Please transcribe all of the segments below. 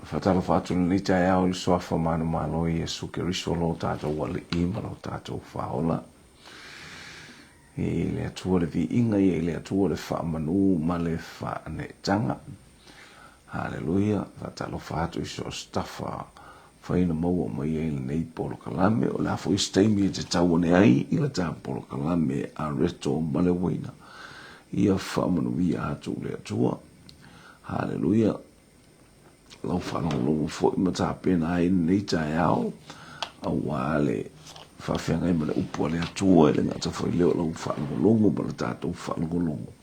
Faatalofa atu i lenei taeao i le Suafa manumalo o Iesu Keriso lo tatou Alii ma lo tatou Faaola. I le Atua le viiga, ia i le Atua le faamanu ma le faaneetaga. Haleluia. Faatalofa atu i so o se tafa faina maua mai ai lenei polokalame. O le a foi se taimi e te tau ane ai i le ta polokalame a Reto ma le Uaina. Ia faamanuia atu le Atua. Haleluia. Lau faalogologo foi ma tapena ai lenei taeao aua le faafeagai ma le upu a le Atua e le gata foi lea o lau faalogologo ma le tatou faalogologo.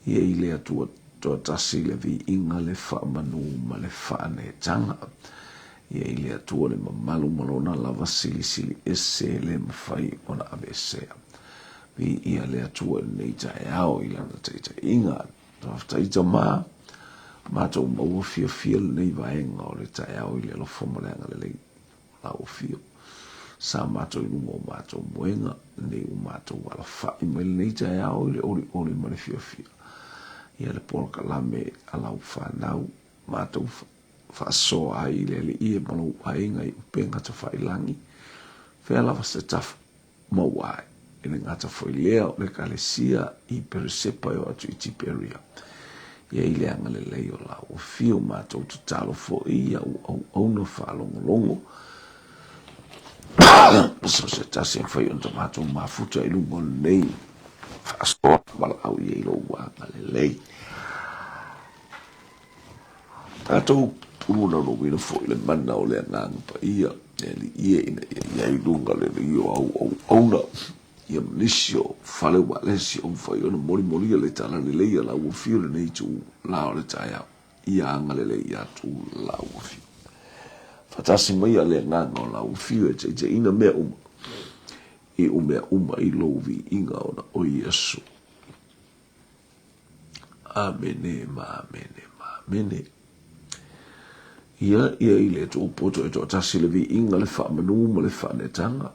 Ia i le Atua toatasi le viiga, le faamanu ma le faaneetaga. Ia i le Atua le mamalu ma lona lava silisili ese e le mafai ona aveesea. Viia le Atua i lenei taeao i lana taitaiga. Faafetai Tama, matou maua fiafia lenei vaega o le taeao i le alofa ma le agalelei o lau afio. Sa matou i luga o matou moega, lenei ua matou alafai mai lenei taeao i le olioli ma le fiafia. Ia le polokalame a lau fanau, matou faasoa ai i le Alii e ma lou aiga i upega tafailagi, fea lava se tafa maua ai. E le gata foi lea o le Ekalesia i Peresepa e oo atu i Tiperia. Ia i le agalelei o lau afio matou tatalo foi ia u auauna faalogologo so se tasi e mafai ona matou mafuta i luga o lenei faasoa valaau i ai lou agalelei. Tatou pulunalauina foi le mana o le Agaga Paia e Alii e ina ia i ai luga o le alii o au auauna ia ma nisi o fale ualesi o mafai ona molimolia le talalelei a lau afio lenei itu la o le taeao. Ia agalelei atu lau afio. Faatasi mai a le Agaga o lau afio e taitaiina mea uma i u mea uma i lou viiga ona o Iesu. Amene ma amene ma amene. Ia, ia i le Atua poto e toatasi le viiga, le faamanu ma le faanetaga.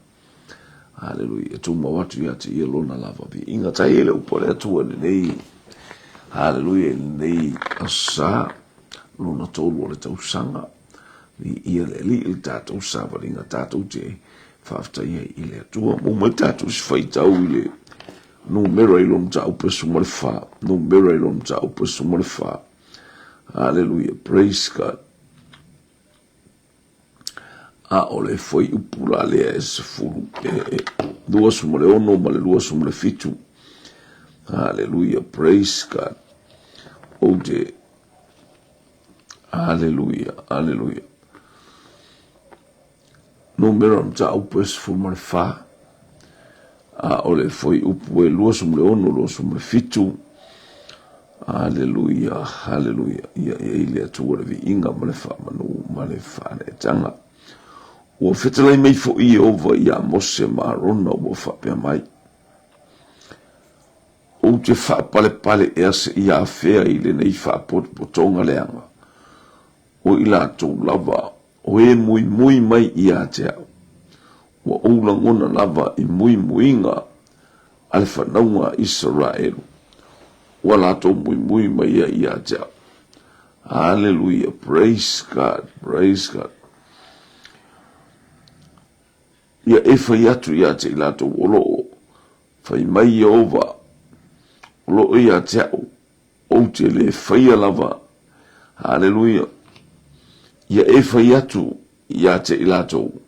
Haleluia. E tumau atu ia te ia lona lava viiga. Tai e le upu a le Atua i lenei, haleluia, i lenei aso lona tolu o le tausaga. Viia le Alii i le tatou savaliga tatou te faafetai ai i le Atua. Mo mai tatou se faitau i le Numera i lona mataupu e 14. Numera i lona mataupu e 14. Haleluia. Praise God. A o le fuaiupu la lea e sefulu, e, e, 26 ma le 27. Haleluia. Praise God. Ou te Haleluia. Haleluia. Numera mataupu e 14, a o le fuaiupu e 26, 27. Aleluia, aleluia. Ia ia i le Atua le viiga ma le faamanu ma le faaneetaga. Ua fetalai mai foi Ieova iā Mose ma Arona ua faapea mai, Ou te faapalepale ea seia afea i lenei faapotopotoga leaga, o i latou lava o e muimui mai ia te au, ua ou lagona lava i muimuiga a le fanauga a Isaraelu, ua latou muimui mai ai ia te au. Aleluia, praise God, praise God. Ia e fai atu ia te i latou o lo o fai mai Ieova, o lo o ia te au, Ou te le faia lava. Haleluia. Ia e fai atu ia te i latou,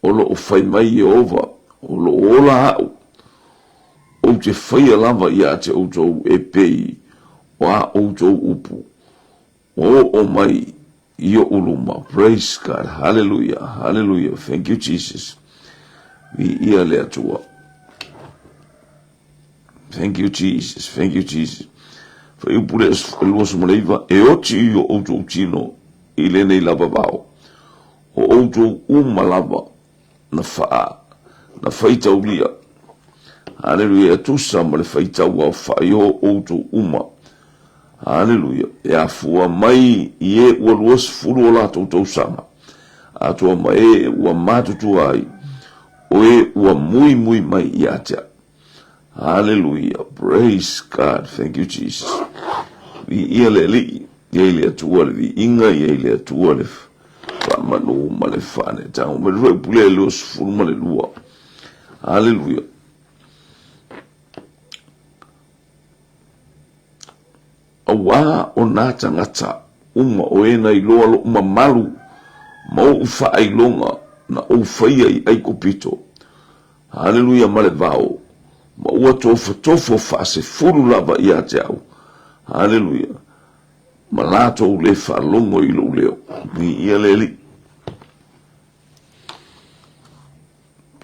o lo o fai mai Ieova, o lo o ola au, ou te faia lava ia te outou e pei o a outou upu ua oo mai i oʻu luma. Praise God. Haleluia. Haleluia. Thank you, Jesus. Viia le Atua. Thank you, Jesus. Thank you, Jesus. Fuaiupu le 29, e oti i o outou tino i lenei lava vao, o outou uma lava na faa, na faitaulia. Haleluia, e tusa ma le faitau aofai o outou uma. Haleluia, e afua mai i e ua 20 o latou tausaga, atoa ma e ua matutua ai, o e ua muimui mai ia te au. Haleluia, praise God, thank you Jesus. Viia le Alii. Ia i le Atua le viiga, ia i le Atua le faamanu ma le faaneetaga. Mai le Fuaipule 22. Haleluia. Auā o nā tagata uma o e na iloa loʻu mamalu ma oʻu faailoga na ou faia i Aikupito. Haleluia ma le vao, ma ua tofotofo faasefulu lava ia te au. Haleluia. Ma latou le faalogo i lou leo. Viia le Alii.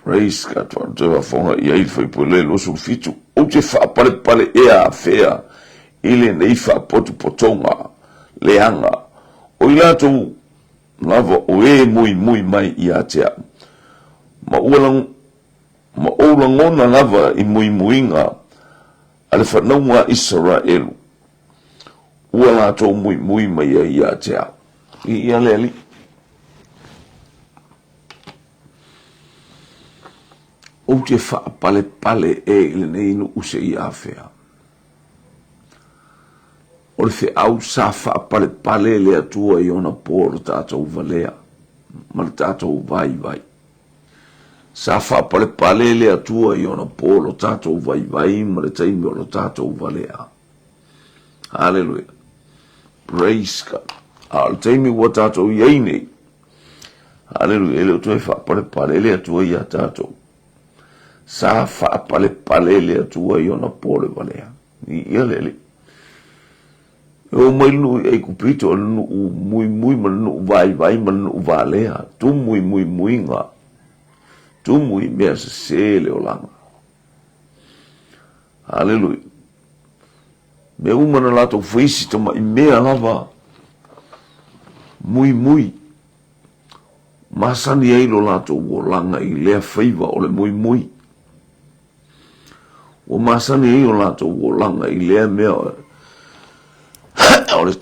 Praise God. Toe faafofoga i ai le faipule 27. Ou te faapalepale ea afea i lenei faapotopotoga leaga, o i latou lava o e muimui mai ia te au, ma ua ma ou lagona lava i muimuiga a le fanauga a Isaraelu, ua latou muimui mai ai ia te au. Viia le Alii. Ou te faapalepale ē i lenei nuu seia afea. O le feau sa faapalepale le Atua i ona po o le tatou valea ma le tatou vaivai. Sa faapalepale le Atua i ona po o lo tatou vaivai ma le taimi o lo tatou valea. Haleluia. Praise God. A o le taimi ua tatou i ai nei, haleluia, e le o toe faapalepale le Atua iā tatou. Sa faapalepale le Atua i ona po le valea. Viia le Alii. E oo mai le nuu i Aikupito, o le nuu muimui ma le nuu vaivai ma le nuu valea, tumu i muimuiga, tumu i mea sese le olaga. Haleluia. Mea uma na latou faisi tamai mea lava muimui. Masani ai lo latou olaga i lea faiva o le muimui. Ua masani ai o latou olaga i lea mea o le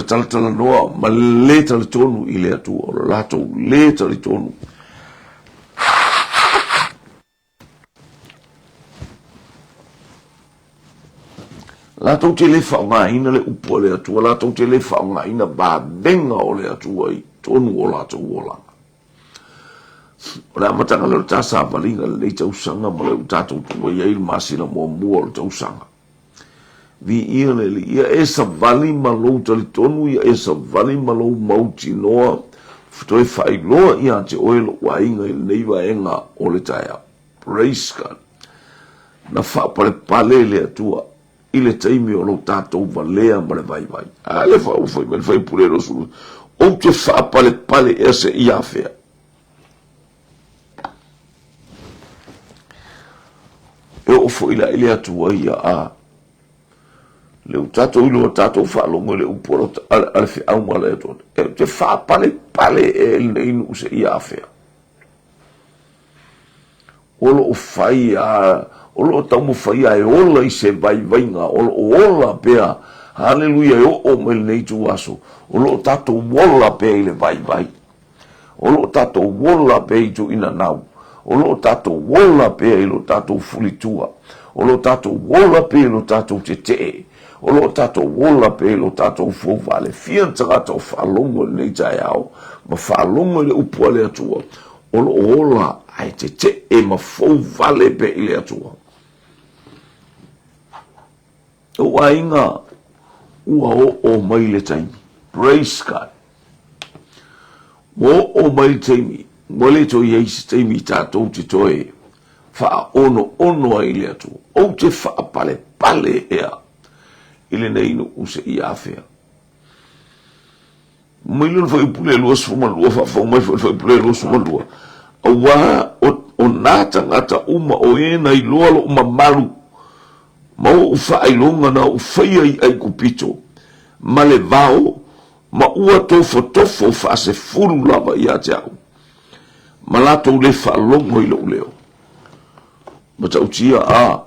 talatalanoa ma le lē talitonu i le Atua, o le latou lē talitonu. Latou te le faaaogaina le upu a le Atua, latou te le faaaogaina vavega o le Atua i totonu o latou olaga. O le amataga lea o le ta savaliga i lenei tausaga ma lea ua tatou tua i ai i le masina muamua o le tausaga. Viia le Alii, ia e savali ma lou talitonu, ia e savali ma lou mautinoa, toe faailoa ia te oe lou aiga i lenei vaega o le taeao. Praise God. Na faapalepale le Atua i le taimi o lo tatou valea ma le vaivai. A le faaufai mai le faipule 20, ou te faapalepale ea seia afea? E oo foi la i le Atua ia a le ua tatou iloa tatou faalogo i le upu a le feauga a le Atua, e te faapalepale ea i lenei nuu seia afea? O lo o fai a, o lo o taumafai a e ola i se vaivaiga, o lo o ola pea, haleluia, e oo mai lenei ituaso, o lo o tatou ola pea i le vaivai. O lo o tatou ola pea i tuuinanau. O lo o tatou ola pea i lo tatou fulitua. O lo o tatou ola pea i lo tatou tetee. O lo o tatou ola pea i lo tatou fouvale. Fia ni tagata o faalogo i lenei taeao ma faalogo i le upu a le Atua, o lo o ola ae tetee ma fouvale pea i le Atua. Ou aiga, ua oo mai le taimi. Praise God. Ua oo mai le taimi, ua le toe i ai se taimi tatou te toe faaonoono ai i le Atua. Ou te faapalepale ea i lenei nuu seia afea. Mai lona fuaiupu le 22, faafofoga mai foi le fuaiupu le 22, auā o nā tagata uma o e na iloa loʻu mamalu ma oʻu faailoga na ou faia i Aikupito ma le vao ma ua tofotofo faasefulu lava ia te au, ma latou le faalogo i loʻu leo. Matautia, a,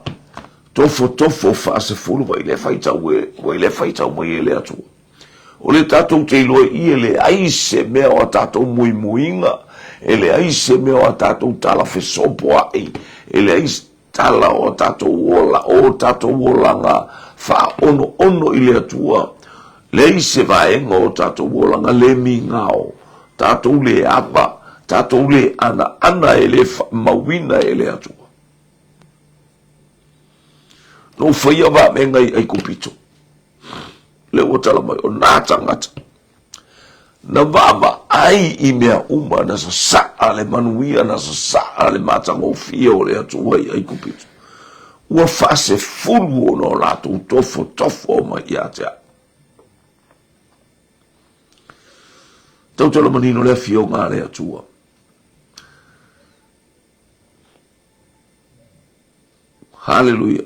tofotofo faasefulu, ua i le faitau e, ua i le faitau mai e le Atua. O lea tatou te iloa i i e leai se mea o a tatou muimuiga, e leai se mea o a tatou tala fesopoai, e leai se tala o a tatou ola, o tatou olaga faaonoono i le Atua. Leai se vaega o tatou olaga le migao, tatou le ava, tatou le anaana e le faamauina e le Atua. Na ou faia vavega i Aikupito, lea ua tala mai, o nā tagata na vaavaai i mea uma, na sasaa le manuia, na sasaa le matagofie o le Atua i Aikupito, ua faasefulu ona o latou tofotofo mai ia te au. Tautala manino le afioga a le Atua. Haleluia.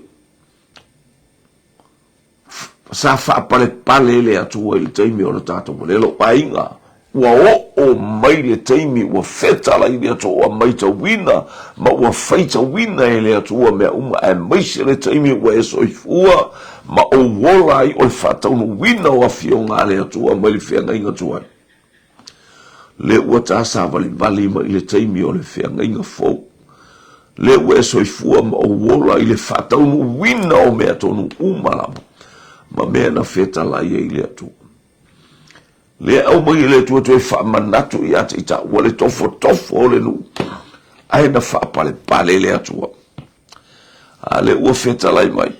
Sa faapalepale le Atua i le taimi o le tatou valea. Lou aiga, ua oo mai le taimi ua fetalai le Atua, ua maitauina ma ua faitauina e le Atua mea uma, aemaise le taimi ua e soifua ma ou ola ai o le faataunuuina o afioga a le Atua mai le feagaiga tuai. Lea ua ta savalivali mai le taimi o le feagaiga fou. Lea ua e soifua ma ou ola i le faataunuuina o mea tonu uma lava ma mea na fetalai ai le Atua. Lea e aumai e le Atua toe faamanatu ia te i taua le tofotofo o le nuu, ae na faapalepale le Atua. A lea ua fetalai mai.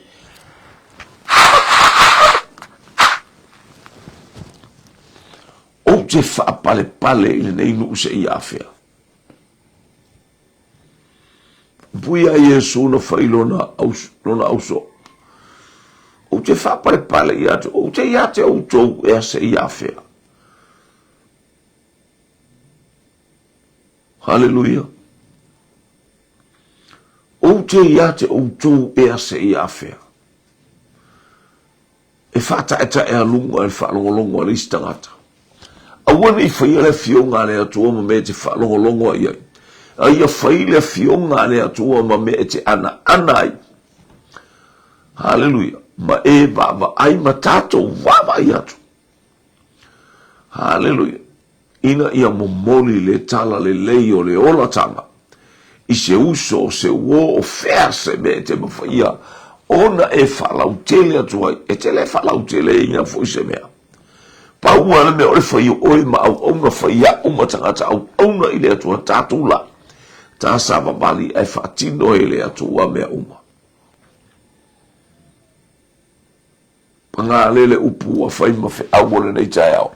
Ou te faapalepale i lenei nuu seia afea. Pui a Iesu na fai lona, lona ausoo. Ou te faapalepale ia te, ou te ia te outou ea seia afea. Haleluia. Ou te ia te outou ea seia afea. E faataetaealuga i le faalogologo a le isi tagata. Aua ne i faia le Afioga a le Atua ma mea e te faalogologo ai ai, a ia fai le Afioga a le Atua ma mea e te anaana ai. Haleluia! Ma e vaavaai ma tatou vaavaai atu. Haleluia! Ina ia momoli le tala lelei o le olataga i se uso, o se uo, o fea se mea e te mafaia ona e faalautele atu ai, e te le faalauteleina foi se mea. Pau lava le mea o le fai o oe ma auauna, fai au ma tagata auauna i le Atua, tatou la, ta savavali ae faatino e le Atua mea uma. Paga lele upu ua fai ma feau o lenei taeao.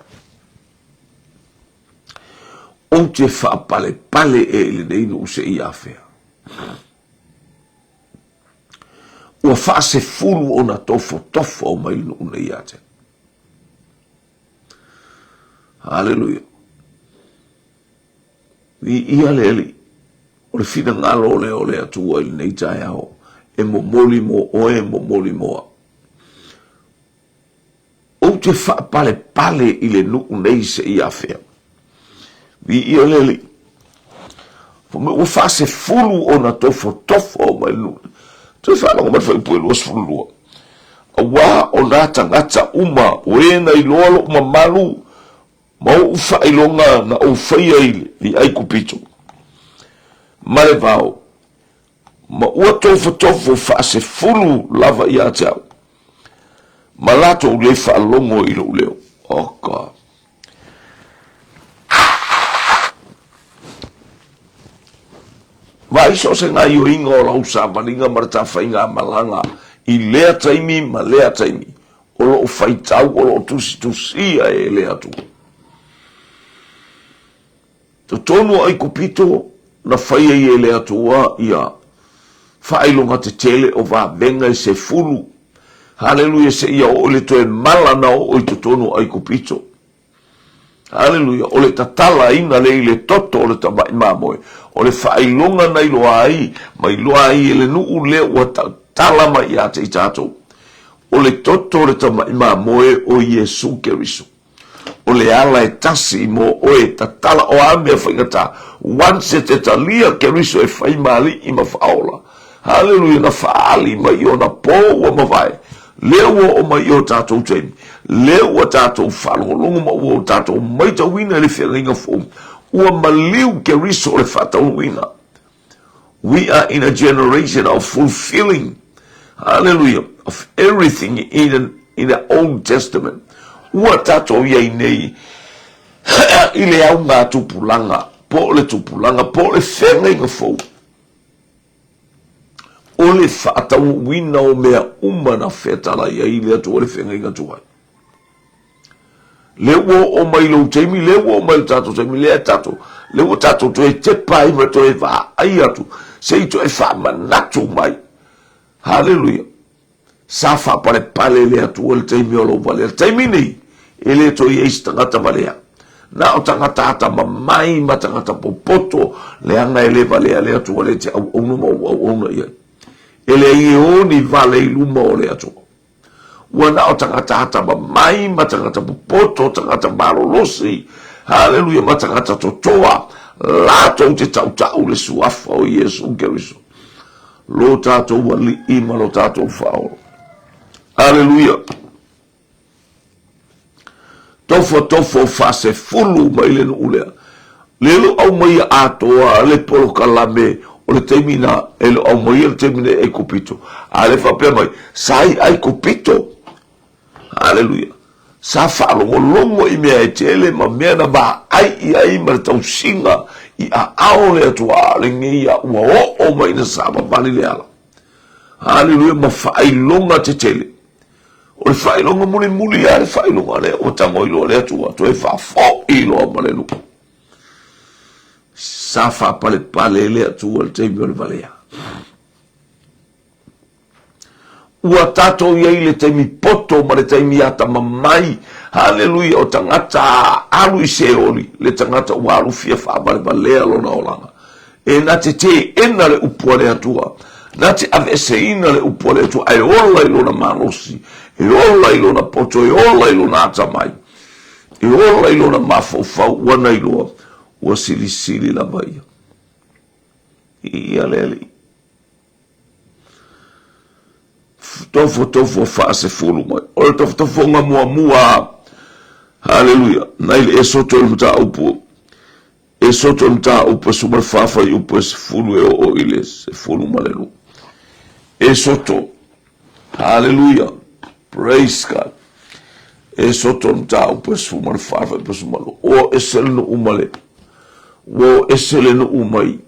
Ou te faapalepale ea i lenei nuu seia afea. Ua faasefulu ona tofotofo mai le nuu nei ia te. Haleluia. Viia le Alii. O le finagalo lea o le Atua i lenei taeao, e momoli mo oe, momoli mo au. Ou te faapalepale i le nuu nei seia afea. Viia le Alii. Fai mai ua faasefulu ona tofotofo mai le nuu. Toe faalogo mai le fuaiupu e 22. Auā o nā tagata uma o e na iloa loʻu mamalu Ma oʻu faailoga na ou faia i Aikupito, ma le vao, ma ua tofotofo faasefulu lava ia te au, ma latou le faalogo i lou leo. Oh God. Vaai so o se gaioiga o lau savaliga ma le tafaigamalaga i lea taimi ma lea taimi, o lo o faitau, o lo o tusitusia e le Atua. Totonu o Aikupito na fai ai e le Atua ia faailoga tetele o vavega e sefulu. Haleluia, seia oo i le toe mala na oo i totonu o Aikupito. Aleluia! O le tatalaina lea i le toto o le tamai mamoe, o le faailoga na iloa ai, ma iloa ai e le nuu lea ua tatala mai ia te i tatou. O le toto o le tamai mamoe o Iesu Keriso. O le ala e tasi mo oe e tatala, o a mea faigata, once e te talia Keriso e fai ma alii ma faaola, Haleluia, na faaali mai i ona pō ua mavae, lea ua oo mai i o tatou taimi, lea ua tatou faalogologo ma ua tatou maitauina i le feagaiga fou, ua maliu Keriso o le faataunuuina. We are in a generation of fulfilling, hallelujah, of everything in the Old Testament. Ua tatou i ai nei i le auga tupulaga, po o le tupulaga, po o le feagaiga fou, o le faataunuuina o mea uma na fetalai ai le Atua i le feagaiga tuai. Lea ua oo mai lou taimi, lea ua oo mai le tatou taimi, lea tatou, lea ua tatou toe tepa ai ma toe vaai atu, se i toe faamanatu mai. Haleluia! Sa faapalepale le Atua i le taimi o lou valea. I le taimi nei, e le toe i ai se tagata valea. Na o tagata atamamai ma tagata popoto, leaga e le valea le Atua le te auauna ma ua auauna i ai. E leai e o ni vale i luma o le Atua. Ua na o tagata atamamai ma tagata popoto, tagata malolosi, haleluia, ma tagata totoa, latou te tautau le suafa o Iesu Keriso. Lo tatou Alii ma lo tatou Faaola. Aleluia! Tofotofo faasefulu mai le nuu lea. Le lo aumaia atoa le polokalame o le taimi na e lo aumaia le taimi na Aikupito. A le faapea mai, sa i Aikupito. Aleluia. Sa faalogologo i mea e tele ma mea na vaai i ai ma le tausiga i aao o le Atua, a o lenei a ua oo mai ina savavali le ala. Aleluia, ma faailoga tetele. O le faailoga mulimuli lava le faailoga lea ua tago ai loa le Atua, toe faafoi loa ma le nuu. Sa faapalepale le Atua i le taimi o le valea. Ua tatou i ai i le taimi poto ma le taimi atamamai, haleluia, o tagata alu i Seoli, le tagata ua alu fia faavalevalea lona olaga. E na te teena le upu a le Atua, na te aveeseina le upu a le Atua, ae ola i lona malosi, e ola i lona poto, e ola i lona atamai, e ola i lona mafaufau, ua na iloa, ua silisili lava ia. Ia le Alii. Tofotofo faasefulu mai. O le tofotofoga muamua, haleluia, nai le Esoto i le mataupu, Esoto i le mataupu e 14 fuaiupu e 10 e oo i le 12. Esoto, haleluia, praise God. Esoto i le mataupu e 14 fuaiupu e 12. Ua ese le nuu ma le, ua ese le nuu mai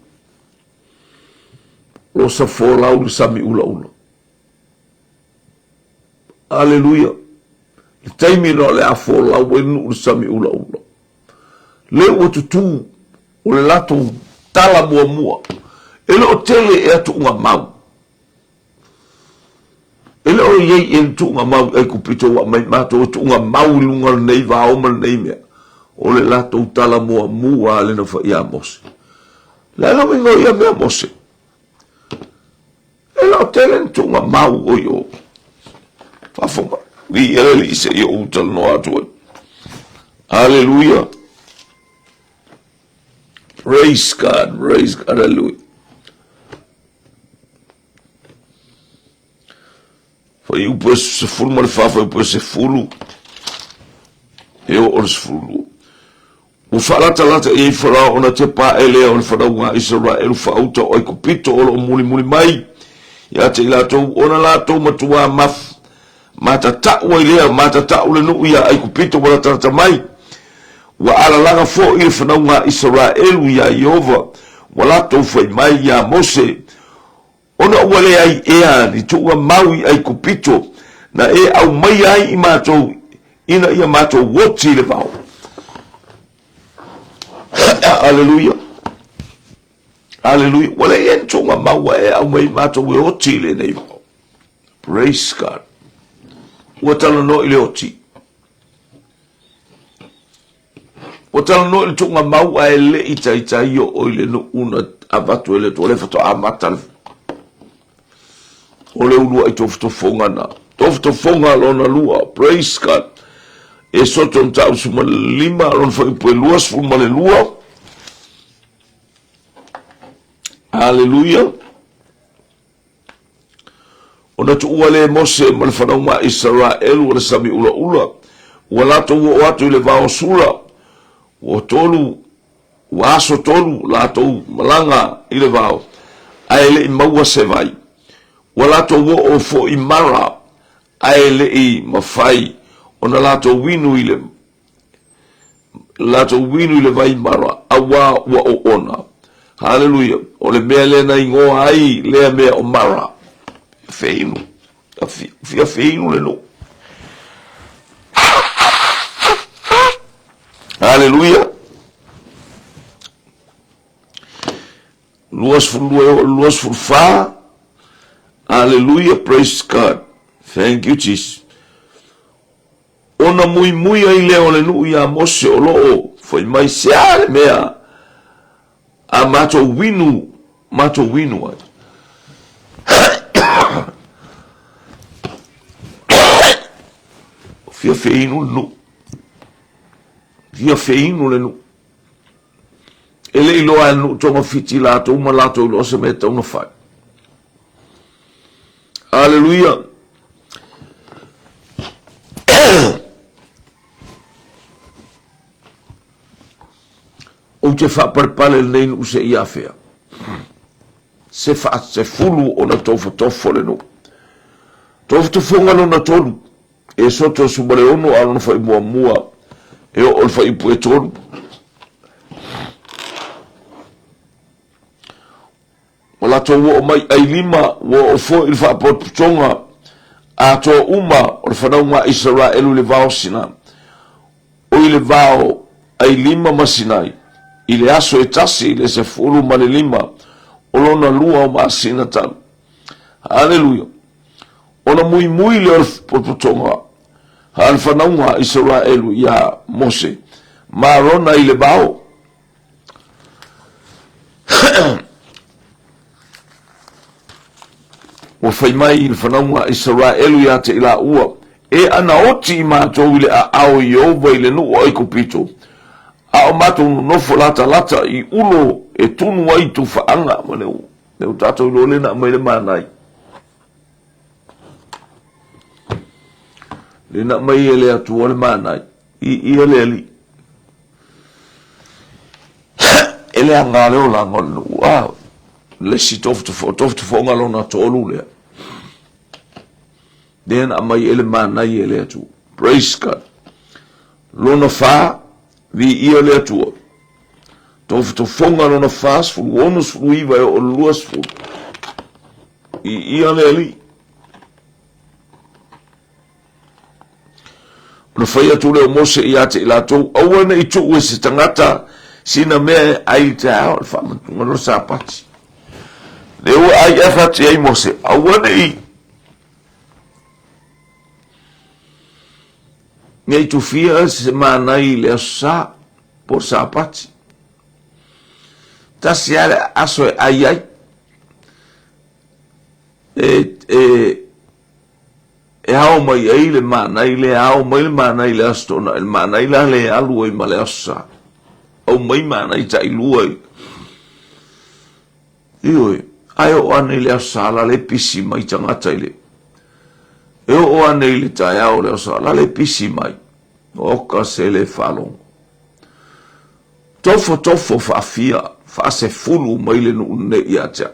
Losa folau le sami ulaula. Aleluia. Le taimi na o le a folau ai le nuu le sami ulaula. Le ua tutū o le latou tala muamua. E le o tele e atuuga mau. E le o i ai ea ni tuuga mau i Aikupito ua aumai matou e tuuga mau i luga o lenei vao ma lenei mea. O le latou tala muamua lava lea na fai ia Mose. Le a le uiga o ia mea Mose? E le o tele ni tuuga mau o i o. Faafofoga mai. Viia le Alii se i ou talanoa atu ai. Aleluia. Praise God, praise God, hallelujah. Fuaiupu e 14, fuaiupu e 10, e oo i le 12. Ua faalatalata i ai Farao ona tepa ae lea o le fanauga a Isaraelu faauta o Aikupito o lo o mulimuli mai ia te i latou, ona latou matuā maf, matatau ai lea, matatau le nuu iā Aikupito ua latalata mai. Ua alalaga foi le fanauga a Isaraelu iā Ieova, ua latou fai mai iā Mose, Ona ua leai ea ni tuuga mau i Aikupito na e aumaia ai i matou ina ia matou oti i le vao. Aleluia. Aleluia. Ua leai ea ni tuuga mau ua e aumai i matou e oti i lenei vao. Praise God. Ua talanoa i le oti. Ua talanoa i le tuuga mau ae le i taitai oo i le nuu na avatu e le Atua, lea faatoa amata le o le uluai tofotofoga na. Tofotofoga lona lua, praise God. E soto na tau suma lima, lona fuaiupu e 22. Hallelujah. Ona tuua lea e Mose ma le fanauga a Isaraelu o le sami ulaula, ua latou oo atu i le vao Sura, ua tolu, ua aso tolu latou malaga i le vao, ae le i maua se vai. Ua latou oo foi i Mara, ae le i mafai Ona latou inu i le latou inu i le vai Mara, auā ua oona. Haleluia! O le mea lea na igoa ai lea mea o Mara, feinu, fia feinu le nuu. Haleluia! 22 e oo i le 24. Haleluia, praise God. Thank you, Jesus. Ona muimui ai lea o le nuu iā Mose o lo o fai mai, Se a le mea a matou inu, matou inu ai? Fia feinu le nuu. Fia feinu le nuu. E le i loa e le nuu togafiti latou ma latou iloa se mea e tatau ona fai. Aleluia! Ou te faapalepale lenei nuu seia afea. Se faasefulu ona tofotofo le nuu. Tofotofoga lona tolu. Esoto 16 a lona fai muamua e oo i le fuaiupu e tolu. Ua latou oo mai Ailima, ua oo foi i le faapotopotoga atoa uma o le fanauga a Isaraelu i le vao Sina, o i le vao Ailima ma Sinai, i le aso e tasi i le 15 o lona lua o masina talu. Aleluia! Ona muimui lea o le potopotoga a le fanauga a Isaraelu iā Mose ma Arona i le vao. Ua fai mai le fanauga a Isaraelu ia te i laua, E ana oti i matou i le aao o Ieova i le nuu o Aikupito, a o matou nonofo latalata i ulo e tunu ai tufaaga. Ma le o tatou iloa lea na aumai le manai. Le na aumai e le Atua le manai. I ia le Alii. E leaga le olaga o le nuu. A, le isi tofotofoga lona tolu lea. Lea na aumai ai le manai e le Atua. Praise God. Lona fa, viia le Atua. Tofotofoga lona fa, 16, 19 e oo i le 20. Viia le Alii. Ona fai atu lea o Mose ia te i latou, Aua ne i tuu e se tagata sina mea e ai i le taeao, le faamanatuga o le Sapati. Lea ua ai ae fai ai Mose, aua ne i ne i tufia se manai i le aso sa, po o le Sapati. Tasi lava le aso e ai ai. E, e, E ao mai ai le manai lea, ao mai le manai i le Aso Toonai, le manai la lea e alu ai ma le Aso Sa. Aumai manai tailua i. Ioe, ae oo ane i le Aso Sa la le pisi mai tagata i le. E oo ane i le taeao o le Aso Sa la le pisi mai. Oka se le faalogo. Tofotofo faafia, faasefulu mai le nuu nei ia te au.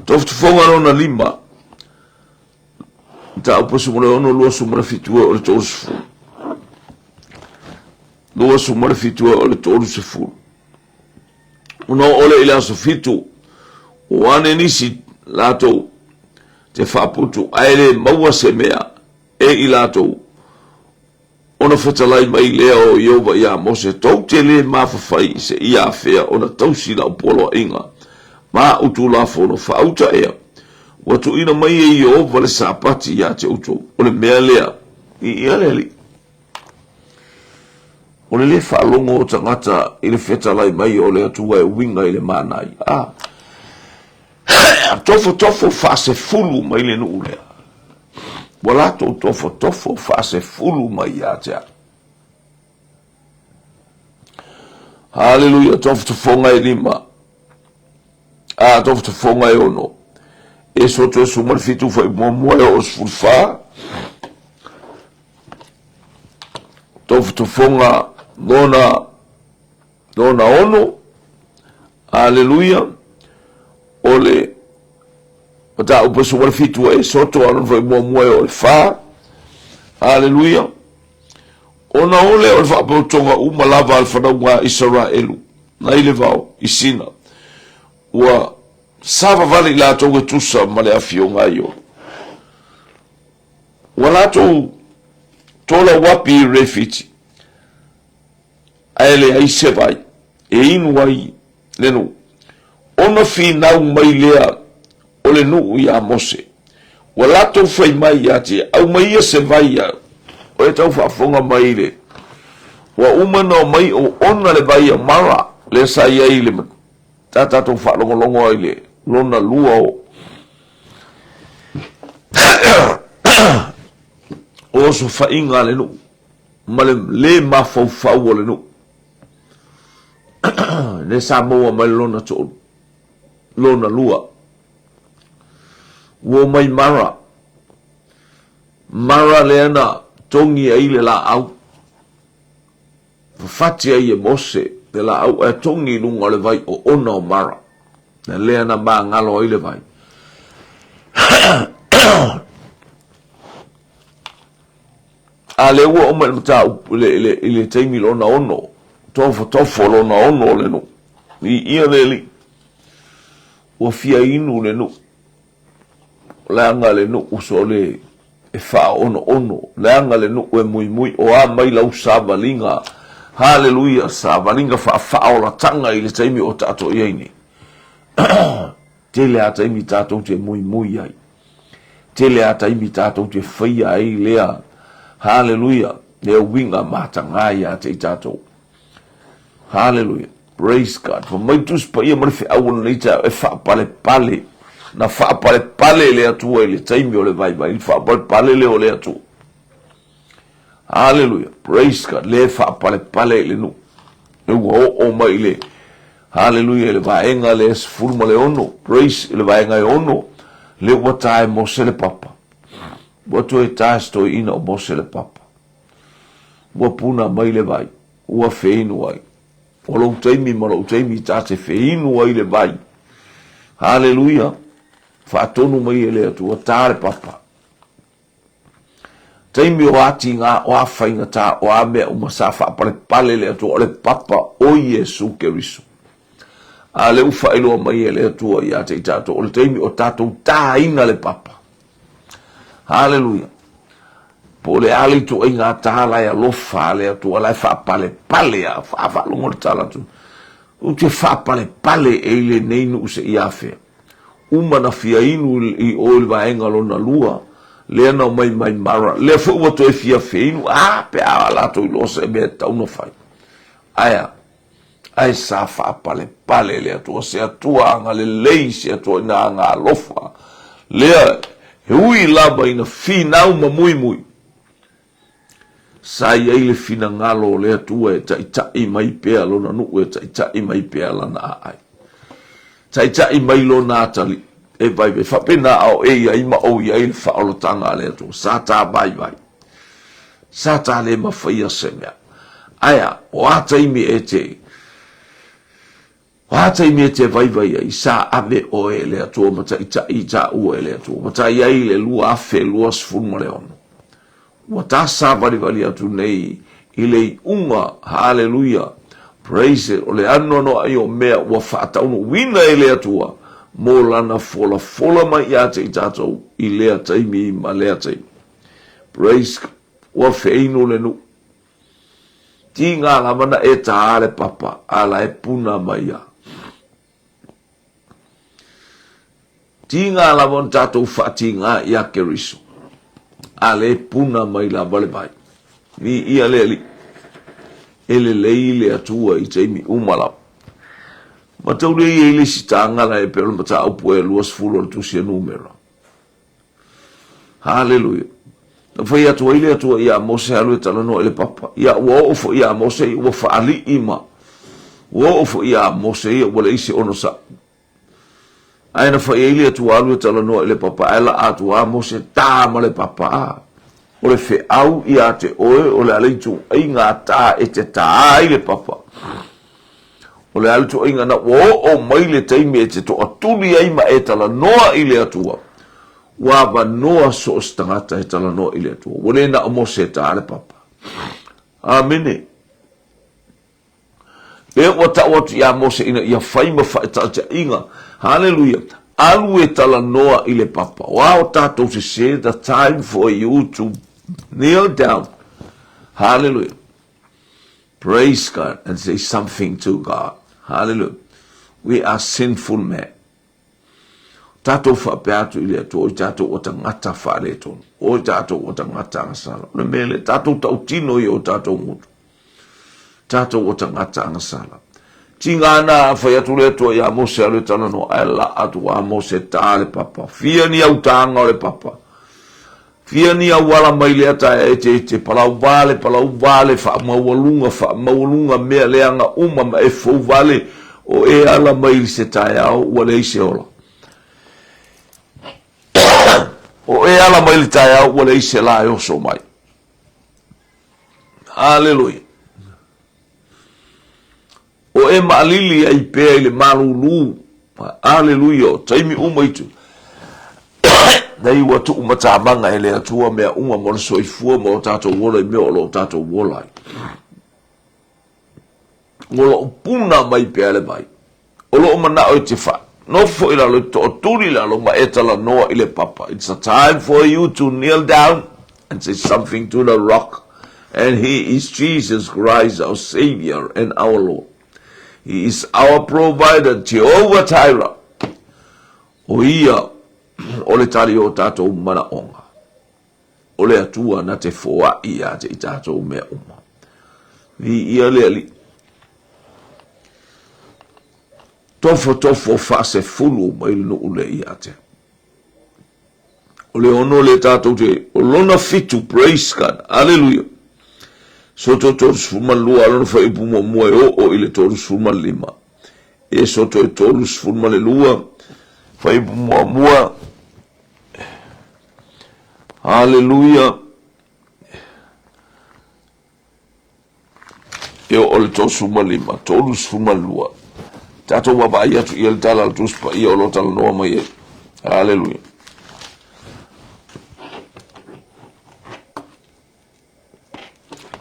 Tofotofoga lona lima, Mataupu 16, 27 e o le 30. 27 e o le 30. Ona oo lea i le aso fitu, o ane nisi latou te faaputu, ae le maua se mea e i latou. Ona fetalai mai lea o Ieova iā Mose, Tou te lē mafafai i se ia afea ona tausi lau poloaiga ma aʻu tulafono faauta ea. Ua tuuina mai e Ieova le Sapati iā te outou. O le mea lea, i ia le Alii. O le lē faalogo o tagata i le fetalai mai o le Atua e uiga i le manai. A tofotofo faasefulu mai le nuu lea. Ua latou tofotofo faasefulu mai ia te au. Haleluia, tofotofoga e lima, a tofotofoga e ono. E soto e suma le fitu fai muamua e oo 14. Tofotofoga lona lona ono. Aleluia. O le mataupu e 17 e soto a lona foi muamua e o le fa. Aleluia! Ona o lea o le faapautoga uma lava a le fanauga a Isaraelu, nai le vao i Sina, ua savavali i latou e tusa ma le afioga a Ioe. Ua latou tolauapi i Refiti, ae leai se vai e inu ai le nuu. Ona finau mai lea o le nuu iā Mose, Ua latou fai mai ia te ia, Aumaia se vai ia oe tau faafofoga mai i le. Ua uma ona omai o ona le vai o Mara, lea sa i ai i le sa tatou faalogologo ai i le lona lua o o osofaiga a le nuu ma le lē mafaufau o le nuu lea sa maua mai le lona toolu lona lua ua omai Mara Mara lea na togi ai le laau fafati ai e Mose le laau ae togi i luga o le vai oona o Mara na lea na magalo ai le vai A lea ua oo mai i le mataupu i le taimi lona ono, tofotofo lona ono o le nuu. Viia le Alii. Ua fia inu le nuu. Leaga le nuu sole e faaonoono, leaga le nuu e muimui, o a mai lau savaliga, haleluia, savaliga faafaaolataga i le taimi o tatou i ai nei. Tele a taimi tatou te muimui ai. Tele a taimi tatou te faia ai lea, haleluia, lea uiga matagā ia te i tatou. Haleluia. Praise God. Fa mai Tusi Paia ma le feau o lenei taeao e faapalepale. Na faapalepale le Atua i le taimi o le vaivai, le faapalepale lea o le Atua. Haleluia. Praise God. Le faapalepale i le nuu. E ua oo mai i le Haleluia i le vaega le 16. Praise i le vaega e 6. Le ua ta e Mose le papa. Ua toe ta e se toeaina o Mose le papa. Ua puna mai le vai. Ua feinu ai. O lou taimi ma lou taimi ta te feinu ai le vai. Haleluia. Faatonu mai e le Atua, ta le papa. Taimi o a tigā, o a faigata, o a mea uma sa faapalepale le Atua, o le papa o Iesu Keriso. A lea ua faailoa mai e le Atua ia te i tatou, o le taimi o tatou tāina le papa. Haleluia. Po o le a le ituaiga tā la e alofa a le Atua, la e faapalepale a, faalogo le tala atu. Ou te faapalepale e i lenei nuu seia afea. Uma na fia inu i o i le vaega lona lua, lea na omai mai Mara, lea foi ua toe fia feinu, a pe a latou iloa se mea e tatau ona fai. Ae a? Ae sa faapalepale le Atua, se Atua agalelei, se Atua ina agaalofa, lea e ui lava ina finau ma muimui. Sa i ai le finagalo o le Atua e taitai mai pea lona nuu, e taitai mai pea lana aai. Taitai mai lona atalii, e vaivai. Faapena a o e i ai ma ou i ai le faaolataga a le Atua. Sa ta vaivai. Sa ta le mafaia se mea. Ae a, o a taimi e te O a taimi e te vaivai ai, sa ave oe e le Atua ma taitai i taua e le Atua, ua ta i ai le 2026. Ua ta savalivali atu nei i le iuga, haleluia, praise it, o le anoanoai o mea ua faataunuuina e le Atua mo Lana folafola mai ia te i tatou i lea taimi ma lea taimi. Praise God. Ua feinu le nuu. Tīngā lava na e tā le papa, a la e puna mai a. Tīngā lava ona tātou whaatīngā i a Keriso, a le puna mai lava le vai. Vi ia le ali, e lelei le Atua i taimi uma lava. Mataulia ia i le isi tāngala e pe o le mataupu e 20 o le tusi a Numera. Haleluia. Na fai atu ai le Atua iā Mose alu e talanoa i le papa. Ia, ua oo foi iā Mose ia, ua faalii ma, ua oo foi iā Mose ia, ua leai se onosai. Ae na fai ai le Atua alu e talanoa i le papa, ae laa atu a Mose, tā ma le papa, a. O le feau iā te oe, o le a le ituaiga tā e te tā ai le papa. O le a le ituaiga na ua oo mai le taimi e te toatuli ai ma e talanoa i le Atua. Ua avanoa so o se tagata e talanoa i le Atua. Ua le na o Mose e ta le papa. Amene. Lea ua tau atu iā Mose ina ia fai ma faataitaiga. Haleluia! Alu e talanoa i le papa. O a o tatou sesē, the time for you to kneel down. Haleluia! Praise God and say something to God. Haleluia! We are sinful men. Tatou faapea atu i le Atua, o i tatou ua tagata faaletonu, o i tatou ua tagata agasala. O le mea lea, tatou tautino i o tatou gutu. Tatou ua tagata agasala. Tiga ana a fai atu le Atua iā Mose alu e talanoa, ae laa atu a Mose tā le papa. Fia ni au tāga o le papa. Fia ni au ala mai lea taea e te te palau vale, palau vale, faamaualuga, faamaualuga, mea leaga uma ma e fou vale o e ala mai i se taeao ua leai se ola. O e ala mai le taeao ua leai se la e oso mai. Aleluia. O e maalili ai pea i le malūlū. Aleluia, o taimi uma i tu. Nei ua tuu matamaga e le Atua mea uma mo le soifua ma o tatou ola i mea o lo o tatou ola ai. O lo o puna mai pea le vai. O lo o manao e te wha. Nofo i lalo, tootuli i lalo, ma e talanoa i le papa. It's a time for you to kneel down and say something to the rock. And he is Jesus Christ, our Savior and our Lord. He is our provider, Jehovah Jireh. O ia, o le tali o tātou manaonga. O le Atua na te foai ia te i tātou mea uma. Viia le Alii. Tofotofo faasefulu mai le nuu le ia te. O le ono le tātou te, o lona fitu, praise God, hallelujah. Soto 32, lona whaiupu muamua e oo i le 35. E soto e 32, whaiupu muamua, Haleluia. E oo le 35, 32. Tatou vaavaai atu i le tala o le Tusi Paia o lo o talanoa mai ai. Haleluia.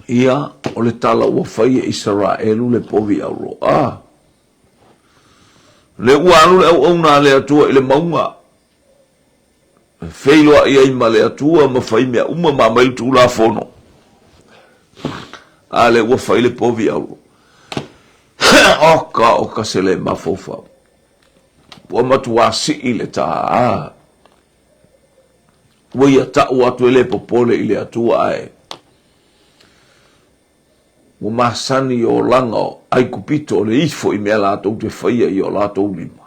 Ia, o le tala ua fai e Isaraelu le povi auroa. Le ua alu le auauna a le Atua i le mauga. E feiloai ai ma le Atua ma fai mea uma ma aumai le Tulafono. A lea ua fai le povi auro. Oka, oka se le mafaufau. Ua matuā sii le tā. Ua ia ta'u atu e le popole i le Atua ae ua masani i olaga o Aikupito o le ifo i mea latou te faia i o latou lima.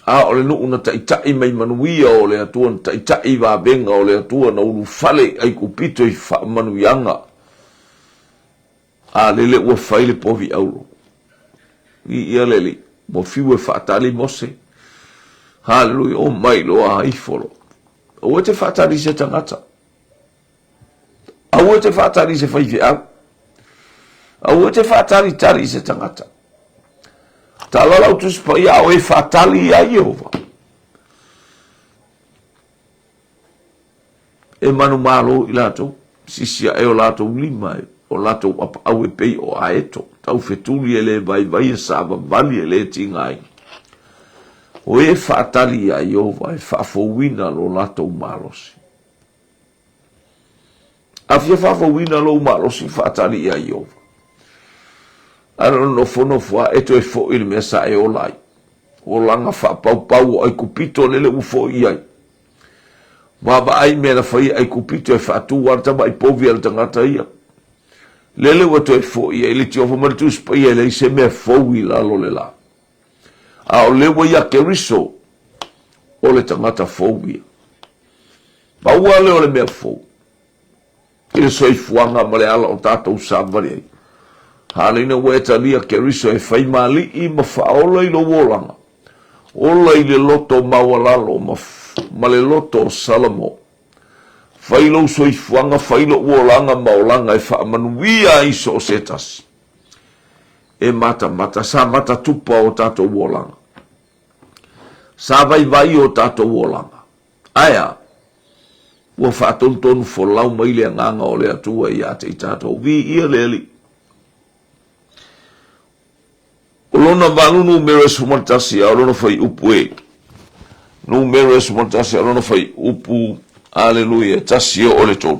A o le nuu na taitaʻi mai manuia o le Atua, na taitaʻi i vavega o le Atua, na ulufale i Aikupito i faamanuiaga, a lele ua fai le povi auro. Viia le Alii, ua fiu e faatali Mose. Haleluia, o mai loa ifo loa. Aua e te faatali i se tagata. Aua e te faatali i se faifeau. Aua e te faatalitali i se tagata. Tala lau Tusi Paia a o e faatali iā Iehova. E manumalo i latou, sisi aʻe o latou lima e o latou apaau e pei o aeto, taufetuli e le vaivai e savavali e le tigaina. O e faatali iā Iehova e faafouina lo latou malosi. A fia faafouina lou malosi faatali iā Ieova. A na nofonofo lava e toe foi i le mea sa e ola ai. Olaga faapaupau o Aikupito lele ua foi i ai. Vaavaai i mea na fai e Aikupito e faatu lava le tamai povi a le tagata ia. Lele ua toe foi i ai le tiofa ma le Tusi Paia e leai se mea fou i lalo o le la. A o lea ua ia Keriso o le tagata fou ia. Pau lava lea o le mea fou i le soifuaga ma le ala o tatou savali ai. Haleina ua e talia Keriso e fai ma alii ma faaola i lou olaga. Ola i le loto maualalo ma, ma le loto o Salamo. Fai lou soifuaga, fai lou olaga ma olaga e faamanuia ai so o se tasi. E matamata, sa matatupa o tatou olaga. Sa vaivai o tatou olaga. Ae a? Ua faatonutonu folau mai le Agaga o le Atua ia te i tatou. Viia le Alii. O lona valu numera e 11, a o lona fuaiupu e numera e 11, a o lona fuaiupu, aleluia, e 1 e oo i le 3.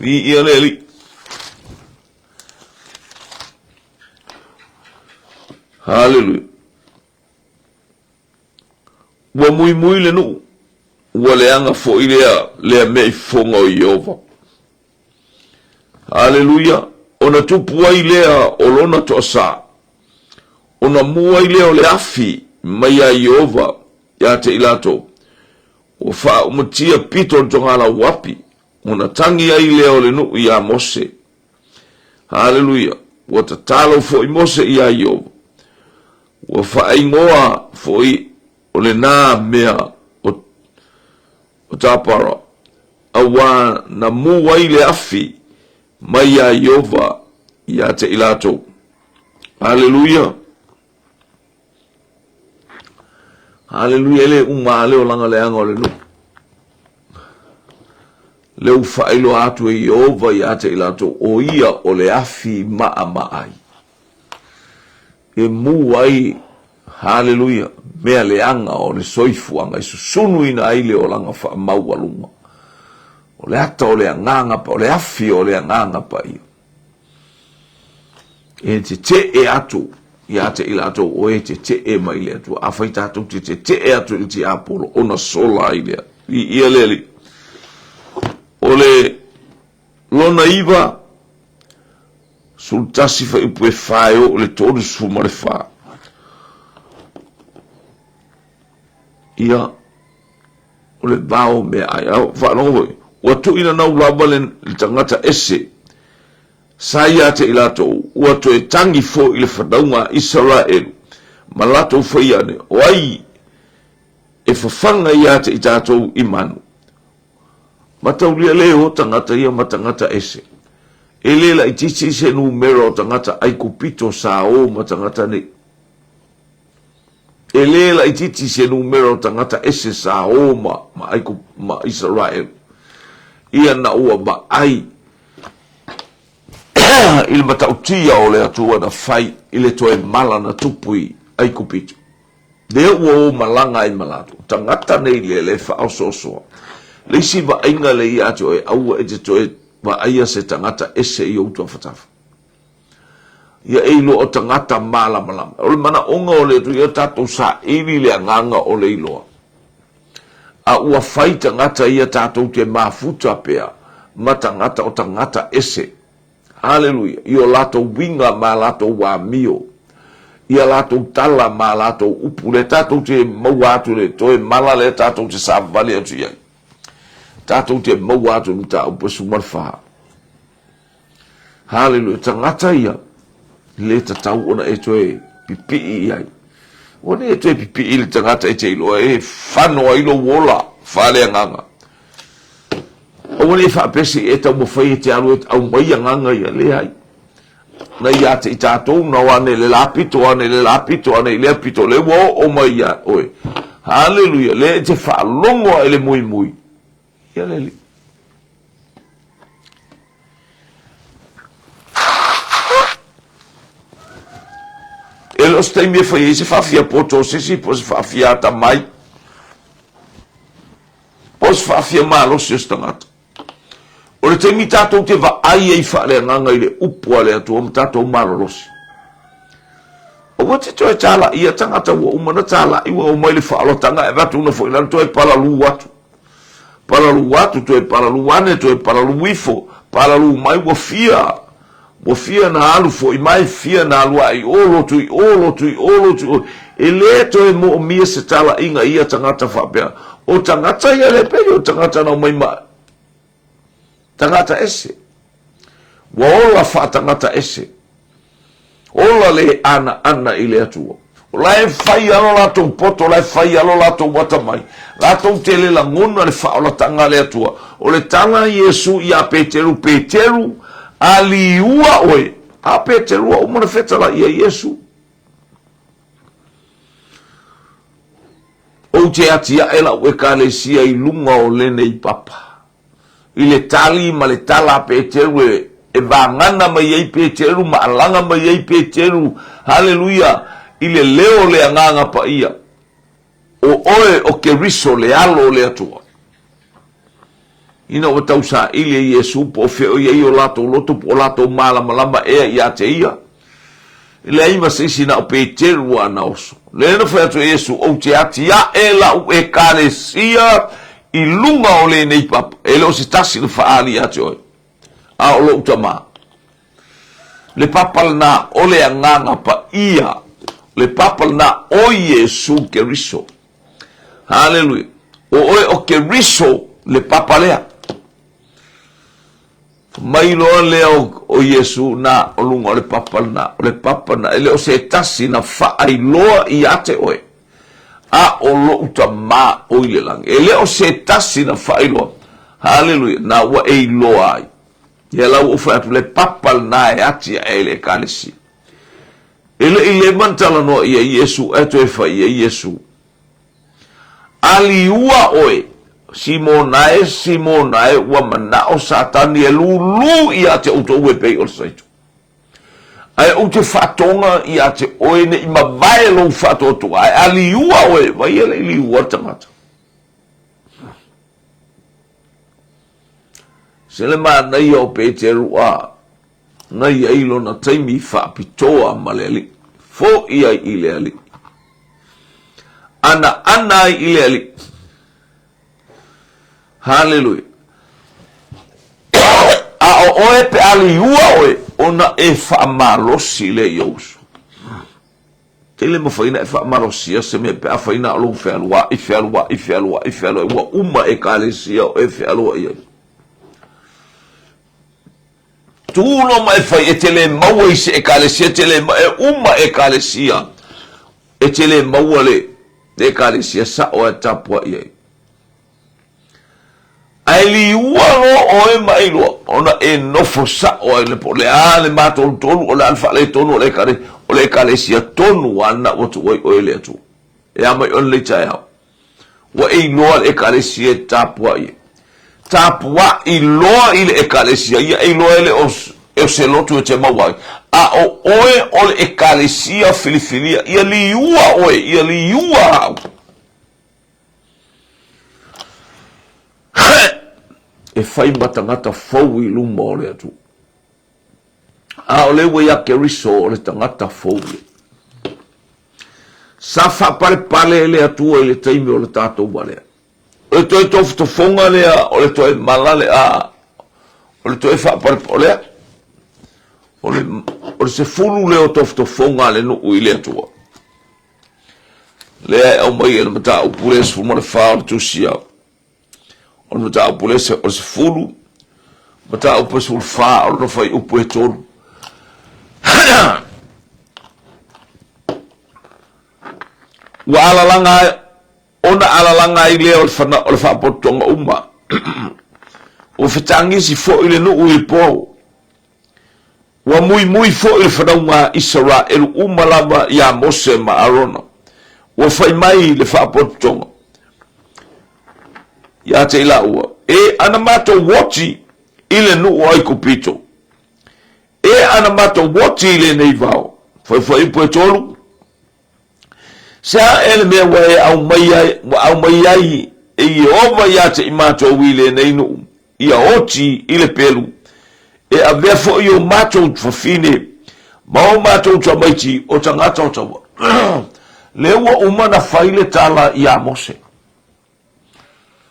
Viia le Alii. Haleluia. Ua muimui le nuu, ua leaga foi lea, lea mea i fofoga o Ieova. Aleluia! Ona tupu ai lea o lona toasā, ona mu ai lea o le afi mai iā Ieova ia te i latou. Ua faaumatia pito o le togalau api, ona tagi ai lea o le nuu iā Mose. Haleluia! Ua tatalo foi Mose iā Ieova. Ua faaigoa foi o lenā mea o, o Tapara, auā na mū ai le afi mai iā Ieova ia te i latou. Haleluia! Haleluia, e le uma lava le olaga leaga o le nuu. Le ua faailoa atu e Ieova ia te i latou, o ia o le afi maʻamaʻai. E mū ai, haleluia, mea leaga o le soifuaga e susunuina ai le olaga faamaualuga. O le ata o le agaga, o le afi o le agaga paia. E tetee atu ia te i latou o e tetee mai le Atua. Afai tatou te tetee atu i le tiapolo, ona sola ai lea. Viia le Alii. O le lona iva, 11 fuaiupu e fa e oo i le 34. Ia, o le vao meaai. A faalogo foi, ua tuuina nau lava le, le tagata ese sa ia te i latou, ua toe tagi foi le fanauga a Isaraelu ma latou fai ane, o ai e fafaga ia te i tatou i manu? Mataulia le o tagata ia ma tagata ese. E le laitiiti se numera o tagata Aikupito sa o ma tagata nei. E le laitiiti se numera o tagata ese sa o ma, ma, Aiku, ma Isaraelu. Ia na ua vaai i le matautia o le Atua na fai i le toe mala na tupu i Aikupito. Lea ua o malaga ai ma latou. Tagata nei lea le faaosoosoa. Le isi vaaiga lea ia te oe, aua e te toe vaaia se tagata ese i ou tafatafa. Ia e iloa o tagata malamalama. O le manaoga o le Atua, ia tatou saili le agaga o le iloa. A ua fai tagata ia tatou te mafuta pea ma tagata o tagata ese. Haleluia! I o latou uiga ma a latou amio, i a latou tala ma a latou upu, lea tatou te maua atu le toe mala lea tatou te savavali atu i ai. Tatou te maua atu le mataupu e 14. Haleluia! Tagata ia, le tatau ona e toe pipii i ai. Ua le toe pipii le tagata e te iloa e fano ai lou ola faaleagaga. Aua ne i faapea se i e taumafai e te alu e aumai agaga ia, leai. Na ia te i tatou, na o ane i le la pito, ane i le la pito, ane i lea pito, lea ua oo mai ia oe. Haleluia, lea e te faalogo ae le muimui. Ia le Alii. E le o se taimi e fai ai se faafia poto o se isi po o se faafia atamai. Po o se faafia malosi o se tagata. O le taimi tatou te vaai ai faaleagaga i le upu a le Atua ma tatou malolosi. Aua te toe talaia tagata ua uma na talai ua omai le faaolataga e avatu una foi lalo toe palalū atu. Palalū atu, toe palalū ane, toe palalū ifo, palalū mai ua fia Ua fia na alu foi mai, fia na alu ae i o lotu i o lotu i o lotu i o. E le toe moomia se talaiga i ia tagata faapea. O tagata ia le pei o tagata na omai ma tagata ese. Ua ola faatagata ese. Ola le anaana i le Atua. O la e fai lava lo latou poto, o la e fai lava lo latou atamai. Latou te le lagona le faaolataga a le Atua. O le tala a Iesu iā Peteru, Peteru, a liua oe. A Peteru ua uma ona fetalai ia Iesu. Ou te atiae la'u Ekalesia i luga o lenei papa. I le tali ma le tala a Peteru e, e vagana mai ai Peteru ma alaga mai ai Peteru, haleluia, i le leo o le Agaga Paia, O oe o Keriso le Alo o le Atua. Ina ua tausaili e Iesu po o fea o i ai o latou loto po o latou malamalama ea ia te ia, e leai ma se isi na o Peteru ana oso. Lea na fai atu e Iesu, Ou te atiae la'u Ekalesia i luga o lenei papa, e le o se tasi na faaali ia te oe, a o lo'u Tama. Le papa lena o le Agaga Paia, le papa lena o Iesu Keriso. Haleluia. O oe o Keriso le papa lea. Mai loa lea o, o Iesu na o luga o le papa lena, o le papa na, e le o se tasi na faailoa ia te oe, a o lo'u Tamā o i le lagi. E le o se tasi na faailoa. Haleluia. Na ua e iloa ai. Ia la ua ou fai atu, le papa lena e ati ae ai le Ekalesia. E le i leva ona talanoa i ai Iesu ae toe fai i ai Iesu, Aliua oe, Simona e, Simona e, ua manao Satani e lūlū ia te outou e pei o le saito. Ae ou te faatoga ia te oe ne i mavae lou faatoatoa, ae aliua oe, vai e le i liua le tagata. Se le manaia o Peteru a na i ai lona taimi faapitoa ma le Alii, fo'i ai i le Alii, anaana ai i le Alii. Haleluia. A o oe pe a liua oe, ona e faamalosi lea i ou uso. E le mafai ona e faamalosia se mea pe afai na o lou fealuai, fealuai, fealuai, fealuai, ua uma Ekalesia o e fealuai ai. Tu loa ma e fai, e te le maua i se Ekalesia, e te le e uma Ekalesia, e te le maua le Ekalesia sa'o e tapua'i ai. Ae liua loa oe ma e iloa, ona e nofo sa'o ai le po o le a le matolutolu, o le a le faaletonu o le ekale, o le Ekalesia tonu lava lena ua tuu ai oe e le Atua. E a mai oe lenei taeao? Ua e iloa le Ekalesia e tapua'i ai. Tapua'i loa i le Ekalesia, ia e iloa e le o, e o se lotu e te maua ai, a o oe o le Ekalesia filifilia, ia liua oe, ia liua au. E fai ma tagata fou i luma o le Atua. A o le ua ia Keriso o le tagata fou ia. Sa faapalepale e le Atua i le taimi o le tatou valea. O le toe tofotofoga lea, o le toe mala le a, o le toe faapalepale, o lea, o le, o le 10 lea o tofotofoga a le nuu i le Atua. Lea e aumai e le mataupu lea 14 o le tusi a o le mataupu lea o le 10 mataupu e 14 o lona fuaiupu e 3. Ua alalaga ona alalaga ai lea o le fana, o le faapototoga uma. Ua fetagisi foi le nuu i le po. Ua muimui foi le fanauga a Isaraelu uma lava iā Mose ma Arona. Ua fai mai le faapotopotoga ia te i laua, E ana matou oti i le nuu o Aikupito, e ana matou oti i lenei vao. Fuaifuaiupu e tolu. Se a ea le mea ua e aumai ai, ua aumai ai e Ieova ia te i matou i lenei nuu, ia oti i le pelu, e avea foi o matou fafine ma o matou tamaiti o tagata o taua. Lea ua uma na fai le tala iā Mose.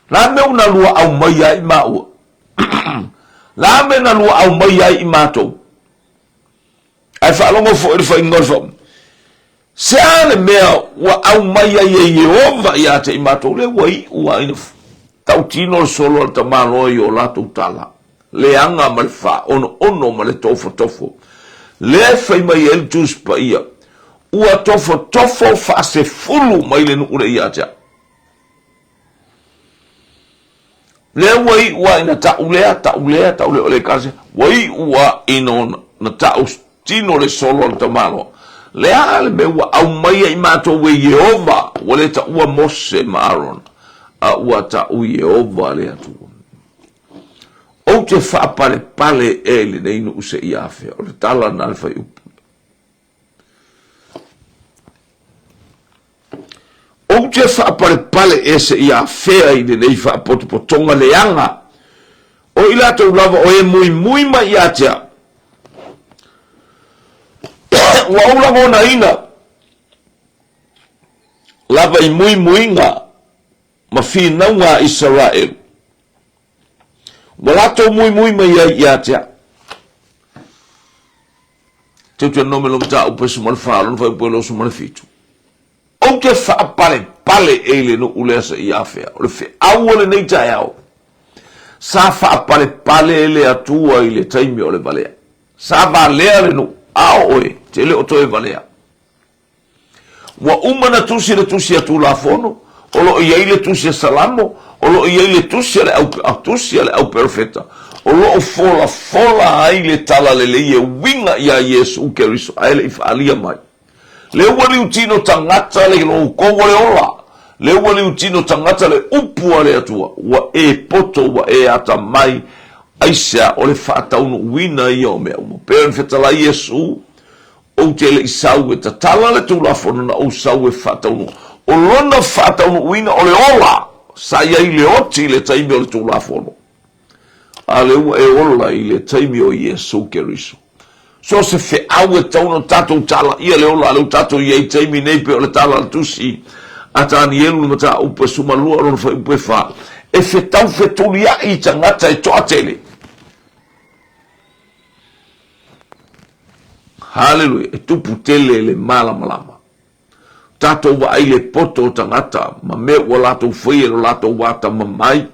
La mea ua na lua aumai ai i maua? La mea na lua aumai ai i matou? Ae faalogo foi i le faiga o le fau. Se a le mea ua aumai ai e Ieova ia te i matou, lea ua iu lava ina tautino le solo a le tamaloa i o latou tala leaga ma le faaonoono ma le tofotofo. Lea e fai mai ai le Tusi Paia, ua tofotofo faasefulu mai le nuu lea ia te au. Lea ua iu lava ina ta'u lea, ta'u lea, ta'u lea o le Ekalesia, ua iu lava ina na ta'u tino le solo a le tamaloa. Le a le mea ua aumaia i matou e Ieova, ua le taua Mose ma Arona, a ua tau Ieova le Atua. Ou te faapalepale ea i lenei nuu seia afea? O le tala lena a le fuaiupu. Ou te faapalepale ea seia afea i lenei faapotopotoga leaga o i latou lava o e muimui mai ia te au. Ua ou lagonaina lava i muimuiga ma finauga a Isaraelu, ua latou muimui mai ai ia te au. Teuteronome lo mataupu e 14 lona fuaiupu e 27. Ou te faapalepale e i le nuu lea seia afea. O le feau o lenei taeao, sa faapalepale le Atua i le taimi o le valea. Sa valea le nuu, a o oe, te le o toe valea. Ua uma na tusi le tusi a Tulafono, o lo o i ai le tusi a Salamo, o lo o i ai le tusi a le au, a tusi a le au perofeta, o lo o folafola ai le talalelei e uiga iā Iesu Keriso ae le i faaalia mai. Le ua liutino tagata le loukou o le ola, le ua liutino tagata le upu a le Atua, ua e poto, ua e atamai, aisea o le faataunuuina ia o mea uma. Pei ona fetalai Iesu, Ou te le i sau e tatala le Tulafono na ou sau e faataunuu. O lona faataunuuina o le ola sa i ai le oti i le taimi o le Tulafono, a lea ua e ola i le taimi o Iesu Keriso. So o se feau e tatau ona tatou talaia le ola a lea ua tatou i ai i taimi nei pei o le tala a le tusi a Tanielu i le mataupu e 12 lona fuaiupu e 4, e fetau fetuliai i tagata e toatele. Haleluia! E tupu tele le malamalama. Tatou vaai le poto o tagata ma mea ua latou faia i lo latou wā tamamai.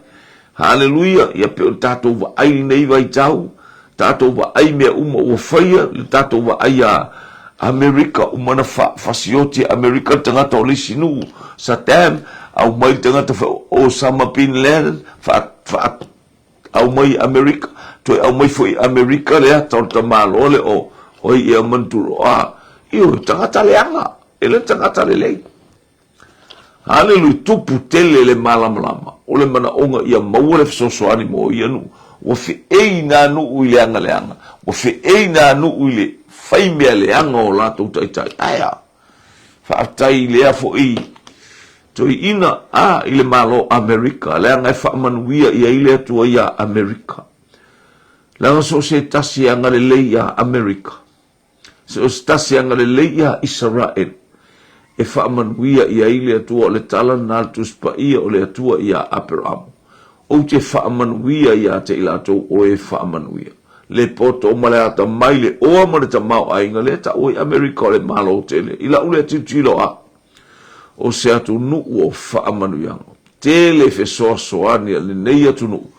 Haleluia! Ia pei o le tatou vaai lenei vaitau, tatou vaai mea uma ua faia, le tatou vaai a Amerika, uma na fa, fasioti e Amerika le tagata o le isi nuu, Saddam, aumai le tagata Osama Bin Laden, fa, fa, Aumai i Amerika, toe aumai foi i Amerika le ata o le tamaloa le o oi ia Manturoa. Ioe, tagata leaga, e le tagata lelei. Haleluia, tupu tele le malamalama o le manaoga ia maua le fesoasoani mo ia nuu. Ua feei nā nuu i le aga leaga, ua feei nā nuu i le fai mea leaga o latou taitai. Ae a? Faafetai i lea foi toeaina a i le Malo o Amerika, leaga e faamanuia i ai le Atua iā Amerika. Leaga so o se tasi e agalelei iā Amerika, so o se tasi e agalelei iā Isaraelu, e faamanuia i ai le Atua. O le tala lena a le Tusi Paia o le Atua iā Aperamo, Ou te faamanuia iā te i latou o e faamanuia. Le poto ma le atamai, le oa ma le tamaoaiga, lea e taua i Amerika o le Malo tele. I lau lea tilotilo a, o se atunuu o faamanuiaga. Tele fesoasoani a lenei atunuu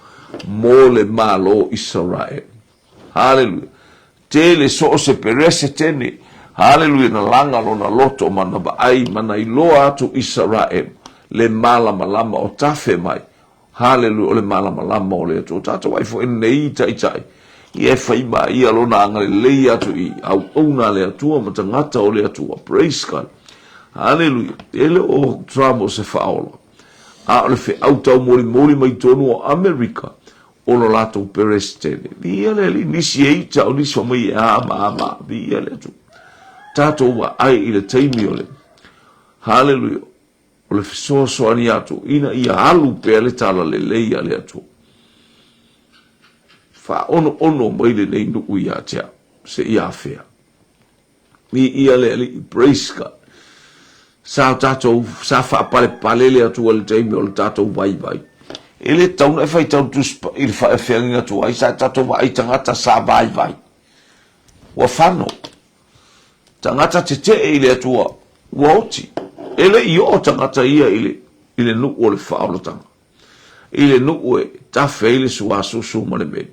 mo le Malo Isaraelu. Haleluia. Tele so o se Peresetene, haleluia, na laga lona loto ma na vaai ma na iloa atu Isaraelu le malamalama o tafe mai. Haleluia, o le malamalama o le Atua. O tatou ai foi nei taitai, ia e fai ma ia lona agalelei atu i auauna a le Atua ma tagata o le Atua. Praise God. Haleluia. E le o Trump o se faaola, a o le feau taumolimoli mai tonu o Amerika o lo latou Peresetene. Viia le Alii, nisi e ita o nisi fai mai e a ma a ma. Viia le Atua. Tatou vaai i le taimi o le Haleluia. O le fesoasoani atu ina ia alu pea le talalelei a le Atua. Faaonoono mai lenei nuu ia te au, seia afea. Viia le Alii, praise God. Sa tatou, sa faapalepale le Atua i le taimi o le tatou vaivai. E le tatau ona e faitau le Tusi i le feagaiga tuai, sa tatou vaai tagata sa vaivai. Ua fano. Tagata tetee i le Atua, ua oti. E le i oo tagata ia i le, i le nuu o le faaolataga. I le nuu e tafe ai le suasusu ma le meli.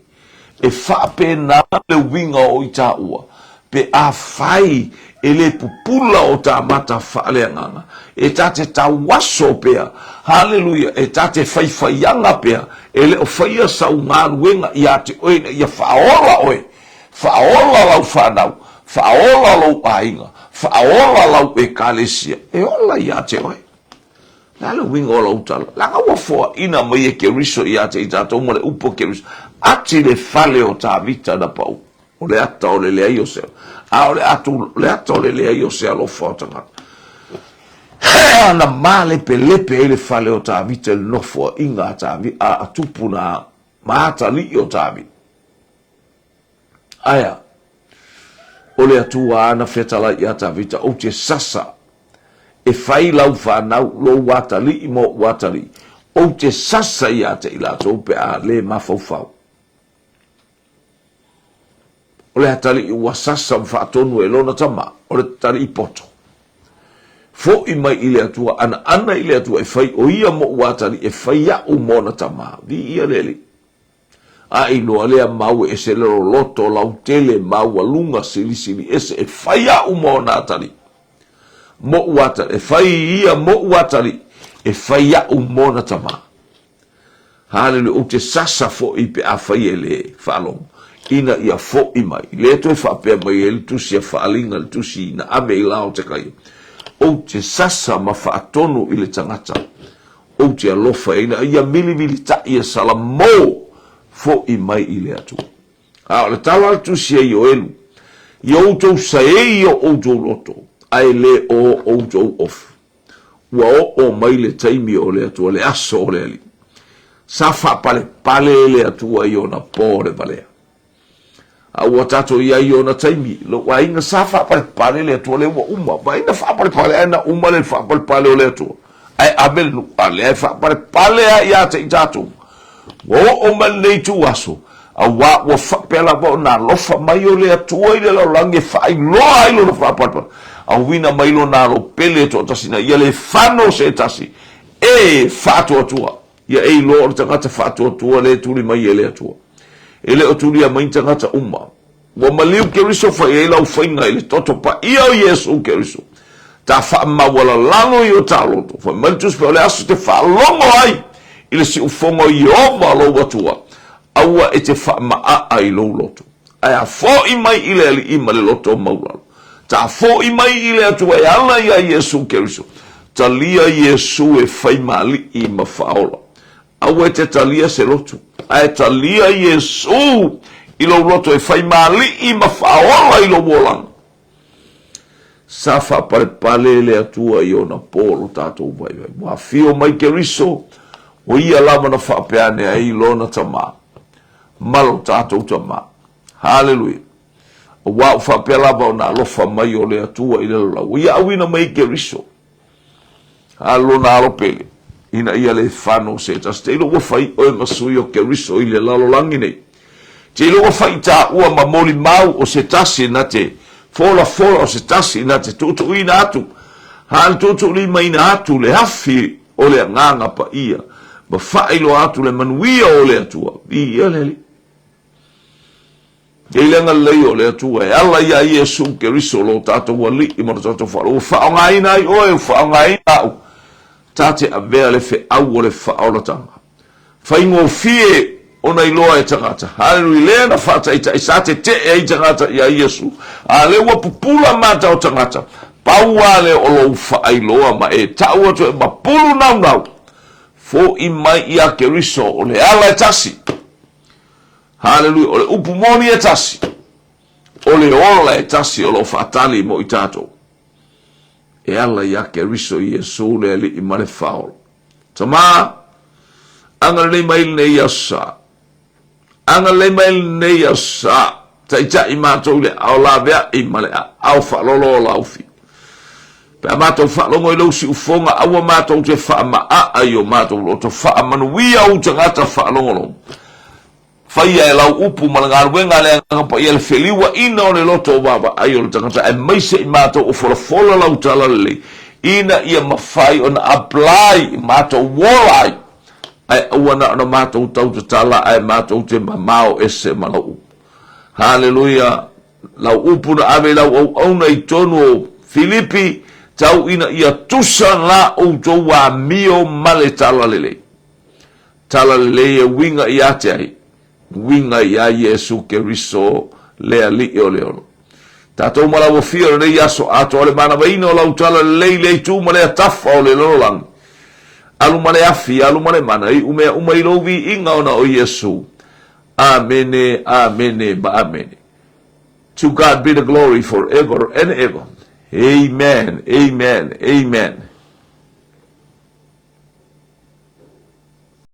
E faapena le uiga o i taua, pe afai e le pupula o ta mata faaleagaga, e ta te tauaso pea, haleluia, e ta te faifaiaga pea, e le o faia sau galuega ia te oe ina ia faaola oe, faaola lau fanau, faaola lou aiga, Faaola lau Ekalesia, e ola ia te oe. O le a le uiga o lau tala? Leaga ua foaina mai e Keriso ia te i tatou ma le upu a Keriso, ati le fale o Tavita na pau, o le ata o le leai o se, a o le atu, o le ata o le leai o se alofa o tagata. Na malepelepe ai le fale o Tavita i le nofoaiga a Tavita, a tupu na ma atalii o Tavita. Ae a? O le Atua na fetalai ia Tavita, Ou te sasa e fai lau fanau, lou atalii ma ou atalii, ou te sasa ia te i latou pe a le mafaufau. O le atalii ua sasa ma faatonu e lona tama, o le talii poto. Foi mai i le Atua, anaana i le Atua e fai o ia moʻu atalii e fai aʻu mona tama. Viia le Alii. A iloa lea mau e ese le loloto lautele maualuga silisili ese e fai aʻu ma ona atalii. Moʻu atalii, e fai ia moʻu atalii, e fai aʻu mona tama. Haleluia, ou te sasa foʻi pe afai e le faalogo, ina ia foʻi mai. Lea toe faapea mai ai le tusi a Faaliga, le tusi na ave i Laotekaia, Ou te sasa ma faatonu i le tagata Ou te alofa ina ia milimilitai e Salamo foʻi mai i le Atua. A o le tala a le Tusi a Ioelu, Ia outou saei o outou loto, ae le o outou ofu. Ua oo mai le taimi o le Atua, le aso o le Alii. Sa faapalepale le Atua i ona po o le valea. A ua tatou i ai i ona taimi, lou aiga sa faapalepale le Atua lea ua uma. Vaai na faapalepale ae na uma le faapalepale o le Atua. Ae ave le nuu, a lea e faapalepale lava ia te i tatou. Ua oo mai lenei ituaso, auā ua faapea lava ona alofa mai o le Atua i le lalolagi e faailoa ai lona faapalepale, auina mai lona alo pele e toatasi ina ia le fano se tasi e faatuatua. Ia e iloa o le tagata faatuatua lea e tuli mai e le Atua. E le o tulia mai ni tagata uma. Ua maliu Keriso fai ai lau faiga i le toto paia o Iesu Keriso. Ta faamaualalalo i o ta loto. Fai mai le Tusi Paia, o le aso te faalogo ai i le siufofoga o Ieova lou Atua, aua e te faamaaa i lou loto. Ae a foʻi mai i le Alii ma le loto maulalo. Ta foʻi mai i le Atua e ala iā Iesu Keriso. Talia Iesu e fai ma Alii ma Faaola. Aua e te talia se lotu, ae talia Iesu i lou loto e fai ma Alii ma Faaola i lou olaga. Sa faapalepale le Atua i ona po lo tatou vaivai. Ua afio mai Keriso, o ia lava na faapea ane ai lona Tama. ma lo tatou Tama. Haleluia! Auā ua faapea lava ona alofa mai o le Atua i le lalolagi, ua ia auina mai ai Keriso, a lona alo pele, ina ia le fano se tasi. Te iloa ua fai oe ma sui o Keriso i le lalolagi nei. Te iloa ua fai tāua ma molimau o se tasi na te folafola o se tasi na te tuutuuina atu, ha le tuutuulimaina atu le afi o le Agaga Paia, ma faailoa atu le manuia o le Atua. Viia le Alii. E i le agalelei o le Atua e ala iā Iesu Keriso lo tatou Alii ma lo tatou Faaola, ua faaaogaina ai oe, ua faaaogaina au, ta te avea le feau o le faaolatanga. Faigofie ona iloa e tagata. Haleluia! Lea na faataitai, sa tetee ai tagata iā Iesu, a lea ua pupula mata o tagata, pau lava lea o lou faailoa ma e tau atu e mapulu naunau, foʻi mai iā Keriso, o le ala e tasi. Haleluia! O le upu moni e tasi, o le ola e tasi o lo o faatali mo i tatou. E ala iā Keriso Iesu le Alii ma le Faaola. Tama, agalelei mai lenei aso sa. Agalelei mai lenei aso sa. Taitai matou i le aao laveai ma le aao faalolo o laufi. Pe a matou faalogo i lou siufoga, aua matou te faamaaa i o matou loto, faamanuia ou tagata faalogologo. Faia e lau upu ma le galuega a le Agaga Paia le feliuaina o le loto o vaavaai o le tagata, aemaise i matou o folafola lau talalelei, ina ia mafai ona apply i matou ola ai, ae aua na ona matou tautatala ae matou te mamao ese ma lau upu. Haleluia! Lau upu na ave i lau auauna i tonu o Filipi, tau ina ia tusa la outou amio ma le talalelei. Talalelei e uiga ia te ai? Uiga iā Iesu Keriso le Alii o le Ola. Tatou ma lau afio i lenei aso atoa le manavaina o lau tala lelei lea itu ma lea tafa o le lalolagi. Alu ma le afi, alu ma le mana, iu mea uma i lou viiga ona o Iesu. Amene, amene ma amene. To God be the glory forever and ever. Amen, amen, amen.